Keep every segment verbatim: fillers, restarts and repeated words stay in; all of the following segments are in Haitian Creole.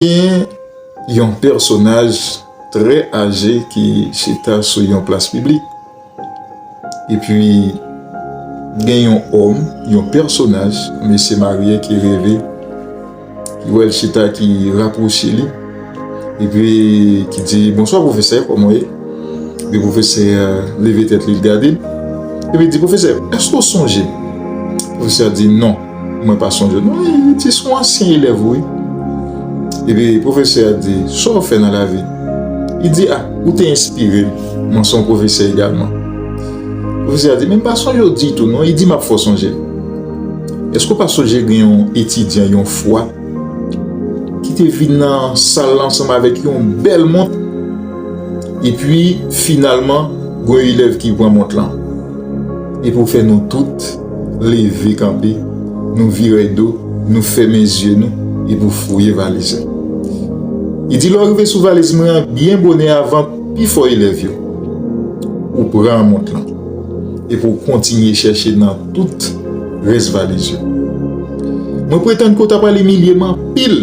Gen yon pèsonaj trè aje ki chita sou yon plas piblik. Epi, gen yon òm, yon pèsonaj, yon mesye marye ki rive, ki wè l chita, ki rapwoche li, epi ki di, "Bonswa, pwofesè, kòman w ye?" Epi pwofesè a leve tèt li, l gade l. Epi l di, "Pwofesè, èske w sonje m?" Pwofesè a di, "Non, mwen pa sonje w." Non, li di, "Se yon ansyen elèv ou, wi." Epi pwofesè a di, "Sa w fè nan lavi?" Li di, "A, ou te enspire m. Mwen se yon pwofesè egalman." Pwofesè a di, "Men m pa sonje w ditou, non." Li di, "M ap fè w sonje. Èske w pa sonje gen yon etidyan, yon fwa, ki te vin nan sal la ansanm avèk yon bèl mont? Epi, finalman, gen yon elèv ki pran mont lan. Epi w fè nou tout leve kanpe, nou vire do, nou fèmen zye nou, epi w fouye valiz la." Li di, "Lè w rive sou valiz mwen an byen bonè avan pifò elèv yo, ou pran mont lan, epi w kontinye chèche nan tout rès valiz yo. Mwen pretann ke w ta pral imilye m anpil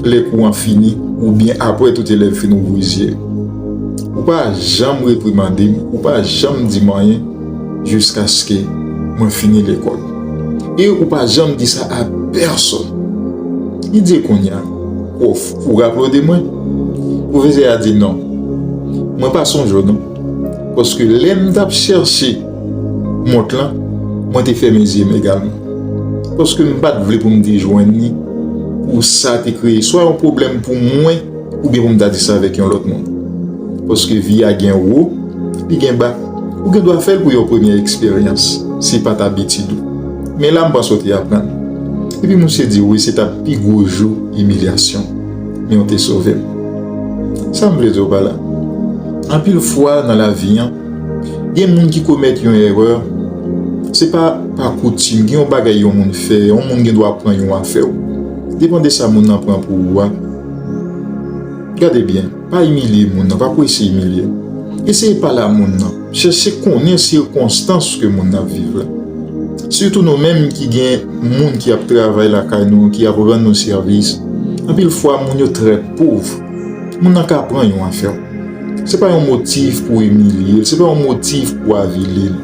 lè kou an fini, oubyen apre tout elèv fin ouvri zye yo. Ou pa janm reprimande m, ou pa janm di m anyen, jiskaske mwen fini lekòl. E ou pa janm di sa a pèsòn." Li di, "Kounye a, pwòf, ou raple w de mwen?" Pwofesè a di, "Non, mwen pa sonje w non. Paske lè m t ap chèche mont lan, mwen te fèmen zye m egalman. Paske m pa t vle pou m te jwenn li, pou sa te kreye swa yon pwoblèm pou mwen, oubyen pou m ta di sa avèk yon lòt moun. Paske vi a gen wo, li gen ba. Ou gen dwa fè l pou yon premyè eksperyans, se pa t abitid ou. Men la, m panse w te aprann." Epi misye di, "Wi, se t ap pi gwo jou imilyasyon m, men w te sove m." Sa m vle di w pa la? Anpil fwa nan lavi an, gen moun ki komèt yon erè, se pa pa koutim, gen yon bagay yon moun fè, yon moun gen dwa pran yon afè w. Depann de sa moun nan pran pou ou a. Gade byen, pa imilye moun nan, pa pou eseye imilye l. Eseye pale a moun nan. Chèche konnen sikonstans ke moun nan ap viv la. Sitou nou menm ki gen moun ki ap travay lakay nou, ki ap rann nou sèvis. Anpil fwa, moun yo trè pòv. Moun nan ka pran yon afè w. Se pa yon motif pou imilye l, se pa yon motif pou avili l.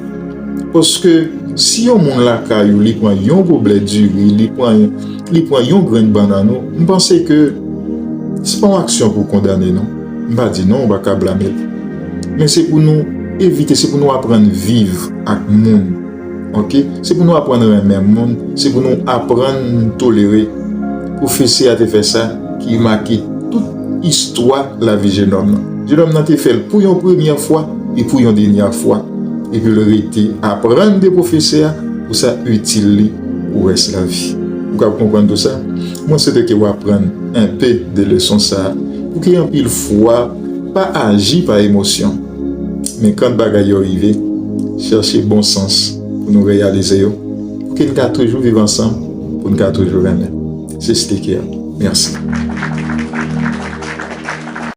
Paske si yon moun lakay ou, li pran yon goblè diri, li pran, li pran yon grenn bannann ou, m panse ke se pa yon aksyon pou kondane non. M pa di non, ou pa ka blame l. Men se pou nou evite, se pou nou aprann viv ak moun. Oke? Se pou nou aprann renmen moun, se pou nou aprann tolere. Pwofesè a te fè sa ki make tout istwa lavi jenòm nan. Jenòm nan te fè l pou yon premyè fwa e pou yon dènyè fwa. Epi l rete aprann de pwofesè a pou sa itil li pou rès lavi. Ou ka konprann tou sa? Mwen swete ke w aprann enpe de leson sa a, pou ke anpil fwa pa aji pa emosyon. Men kan bagay yo rive, chèche bon sans pou nou reyalize yo, pou ke n ka toujou viv ansanm, pou n ka toujou renmen. Se Steke a. Mèsi.